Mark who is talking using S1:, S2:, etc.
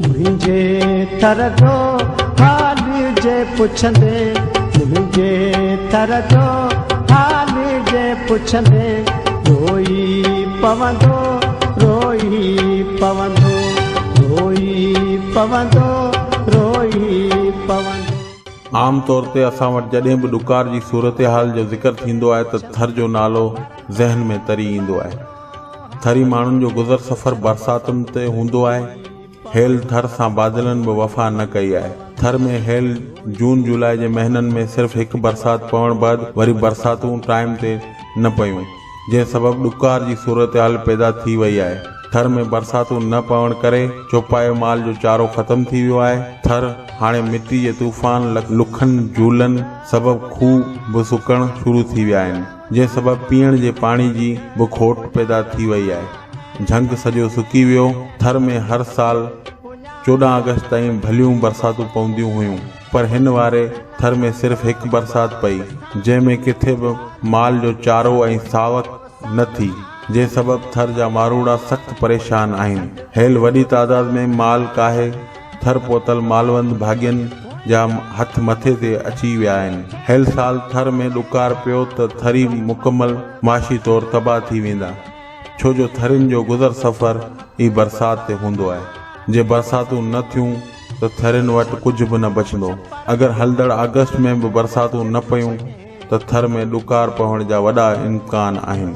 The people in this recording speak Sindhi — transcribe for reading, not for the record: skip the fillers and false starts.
S1: منهنجي ٿر جو حال جي پڇندي، منهنجي ٿر جو حال جي پڇندي، روئي پوندو، روئي پوندو، روئي پوندو، روئي پوندو.
S2: عام طور تي اسان وٽ جڏهن به ڏڪار جي صورتحال جو ذڪر ٿيندو آهي ته ٿر جو نالو ذهن ۾ تري ايندو آهي. ٿري ماڻهن جو گذر سفر برساتن تي هوندو آهي. هيل ٿر سان بادلن به وفا نه ڪئي آهي. ٿر ۾ هيل جون جولاء جي مهينن ۾ صرف هڪ برسات پوڻ بعد وري برساتون ٽائيم تي نه پيون، جنهن سبب ڏڪار جي صورتحال پيدا ٿي وئي آهي. ٿر ۾ برساتون نه پوڻ ڪري چوپايو مال جو چارو ختم ٿي ويو آهي. ٿر هاڻي مٽي جي طوفان، لکن جهولن سبب کوهه به سڪڻ شروع ٿي ويا آهن. جنهن سبب پيئڻ جي پاڻي جي به کوٽ پيدا ٿي وئي آهي. جهنگ سڄو سڪي ويو. ٿر ۾ هر سال 14 آگسٽ تائين ڀليون برساتون پونديون هيون پر هن واري ٿر ۾ صرف هڪ برسات پئي جنهن ۾ ڪٿي به مال جو چارو ۽ ساوڪ نه ٿي جنهن سبب ٿر جا ماروئڙا سخت پريشان آهن. هيل وڏي تعداد ۾ مال ڪاهي ٿر پهتل مالوند ڀاڳين جا هٿ مٿي تي اچي ويا آهن. هيل سال ٿر ۾ ڏڪار پيو ته ٿري مڪمل معاشي طور تباهه ٿي ويندا، ڇو جو ٿرين جو گذر سفر ئي برسات تي هوندو آهي. جي برساتون نه ٿيون ته ٿرين وٽ ڪجهه به نه بچندو. اگر هلندڙ آگسٽ ۾ به برساتون نه پيون ته ٿر ۾ ڏڪار پوڻ جا وڏا امڪان آهن.